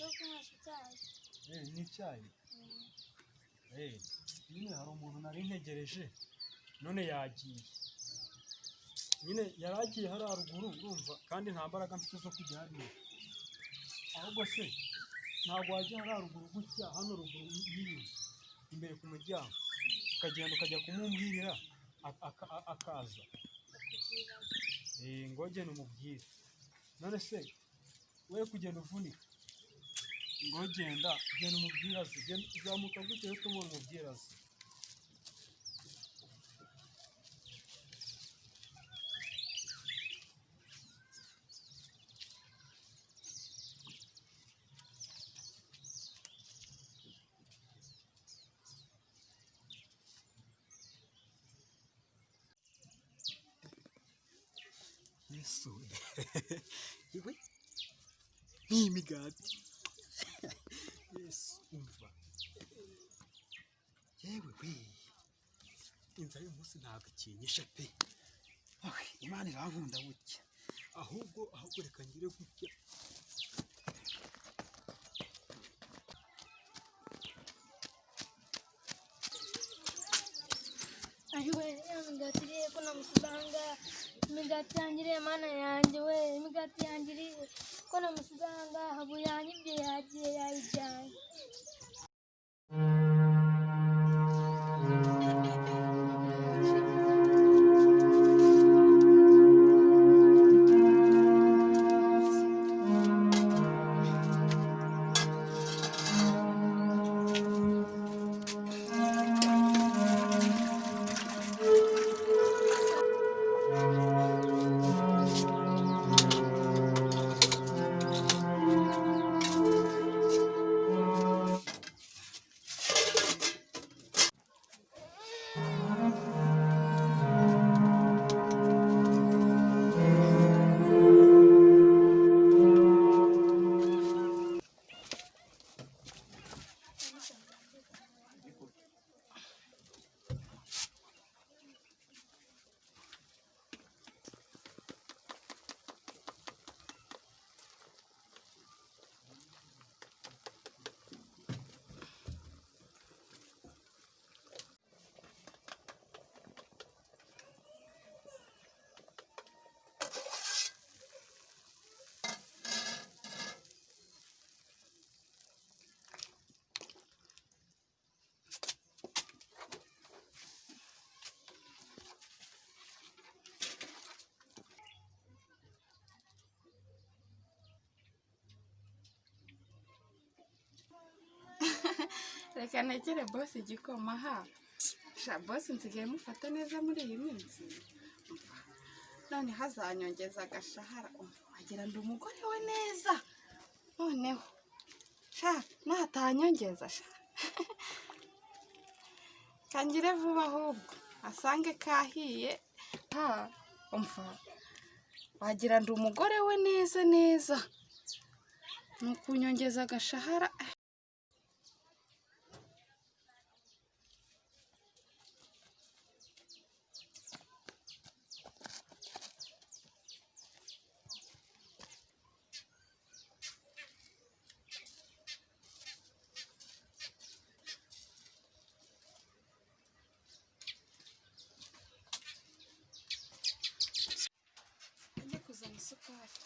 Yo kunywesha icyayi. Ni icyayi. Nyine hari umuntu nari ntegereje none yagiye. Nyine yari agiye hariya ruguru, urumva, kandi nta mbaraga mfite zo kujya hariya. Ahubwo se ntabwo wajya hariya ruguru gutya, hano ruguru y'iyi nzu imbere ku muryango, ukagenda ukajya kumumbwirira akaza. Ngo genda umubwire. None se we kugenda uvunika, ngo genda genda umubwire aze, genda uzamuka gutya uhite umubona umubwire aze. Yesu, yewe ni imigati. Yesu, umva, yewe we, inzara y'uyu munsi ntabwo ikinyishe pe. Ah, Imana irankunda gutya. Ahubwo reka ngire gutya. Ayiwe, ya migati irihe ko namusize? Imigati yanjye irihe, Mana yanjye we? Imigati yanjye irihe ko namusize ahangaha? Ubu yanyibye, yagiye yayijyanye. Reka ntegere bosi igikoma. Ha sha bosi, nsigaye mufata neza muri iyi minsi. Umva, noneho azanyongeza agashahara. Umva, wagira ndi umugore we neza. Noneho sha natanyongeza, sha kangire vuba ahubwo asange kahiye. Ha, umva, wagira ndi umugore we neza neza, ni ukunyongeza agashahara. Njye kuzana isukari.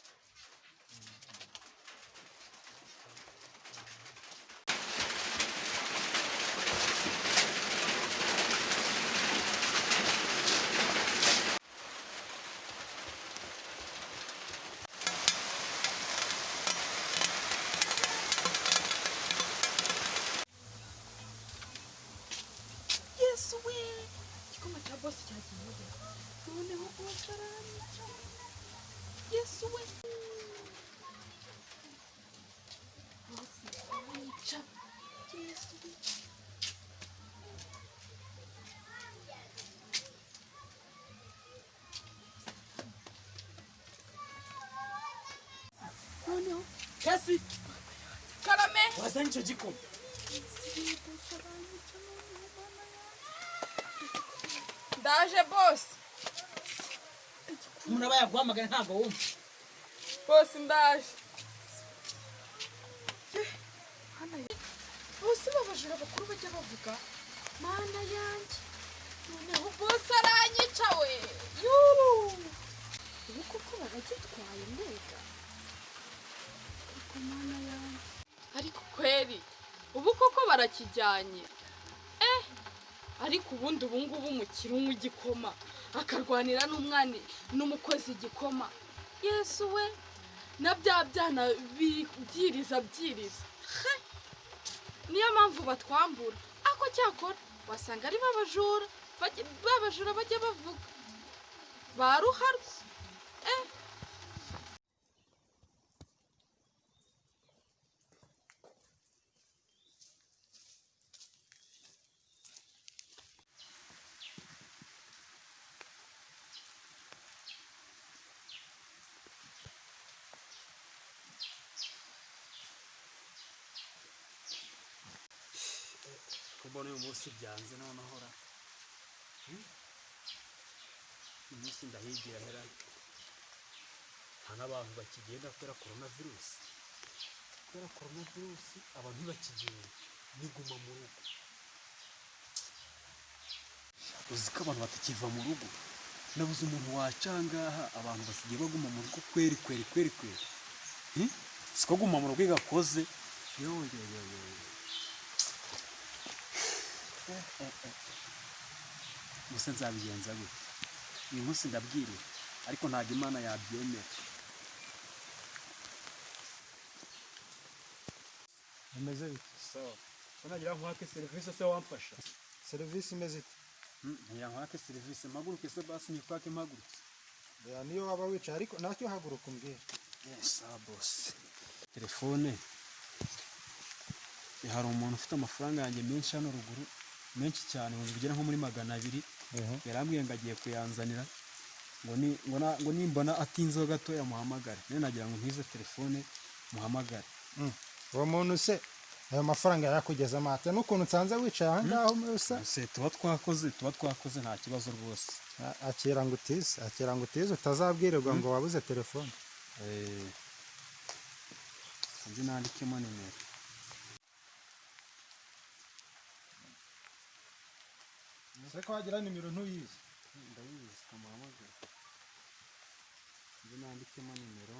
Yesu we, igikoma cya bosi cyagiye. Noneho bosi aranyica. Yesu we, bosi aranyica. Yesu we. Noneho Kasi karame. Wazanye icyo gikoma? Ndaje bosi. Umuntu aba yaguhamagaye ntabwo wumva. Bosi, ndaje. abajura bakuru bajya bavuga. Mana yanjye, noneho bose aranyica we. Yuuu, ubu koko baragitwaye mbega. Ariko mana yanjye, ariko kweri ubu koko barakijyanye. Ariko ubundi ubu ngubu umukire unywa igikoma akarwanira n'umwana n'umukozi igikoma, Yesu we, na bya byana byiriza byiriza. He! Niyo mpamvu batwambura. Ako cyakora wasanga ari babajura babajura bajya bavuga ba ruharwa. Ko mbona uyu munsi byanze noneho ra. Uyu munsi ndahigira hera, nta n'abantu bakigenda kubera korona virusi. Kubera korona virusi abantu ntibakigenda, niguma mu rugo. Uzi ko abantu batakiva mu rugo? Nabuze umuntu waca ngaha, abantu basigaye baguma mu rugo kweri kweri kweri kweri. Siko guma mu rugo igakoze. Yo yo yo yo. Gusa nzabigenza gute? Uyu munsi ndabwiriwe, ariko ntabwo Imana yabyemera. Bimeze bite? Sawa. Nagira nkwake serivisi se wamfasha? Serivisi imeze ite? Ngira nkwake serivisi, mpaguruke se basi nyikwake mpagurutse. Ya, niyo waba wicaye ariko ntacyo, haguruka umbwire. Sawa boss. Telefone. Hari umuntu ufite amafaranga yanjye menshi hano ruguru, menshi cyane, ngo bigera nko muri 200. Yarambwiye ngo agiye kuyanzanira, ngo nimbona atinzeho gato yamuhamagare. None nagira ngo ntize telefone muhamagare. Uwo muntu se ayo mafaranga yakugeza amate n'ukuntu nsanze wicaye aha ngaho usa? Se tuba twakoze nta kibazo rwose. Akira ngo utize, akira ngo utize, utazabwirirwa ngo wabuze telefone. Nzi nandikemo nimero. Se ko wagira nimero ntuyizi? Ndayizi, kamuhamagara. Nzi nandikemo nimero.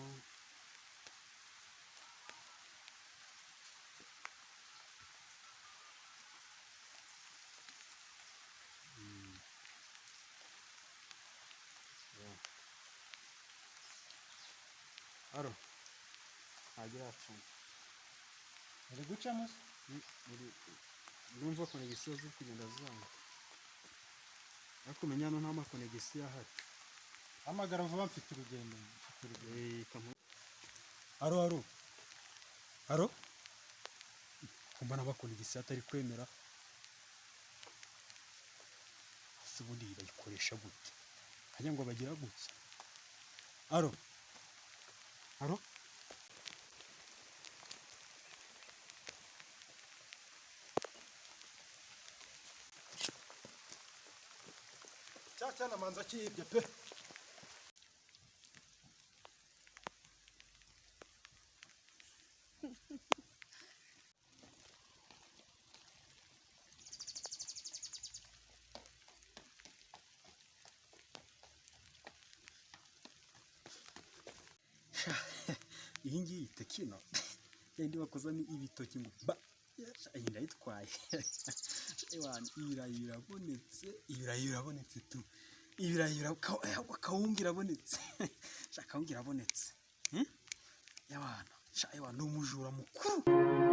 Aro. Ntagira acana. Uri gucamo se? Ndumva konegisiyo ziri kugenda zanga. Ariko umenya hano nta makonegisiyo ahari. Hamagara vuba, mfite urugendo, mfite urugendo. Aro aro. Aro? Kumba n'abakonegisiyo atari kwemera. Ese ubundi bayikoresha gute? Hajya ngo bagira gutya. Aro. Aro? Cya cyana manza kiyibye pe. Iyi ngiyi tekino yindi bakozamo ibitoki ngo ba, iyi ndayitwaye. Ibirayi birabonetse, ibirayi birabonetse tu, ibirayi kawunga irabonetse, kawunga irabonetse. Yabana, ni umujura mukuru.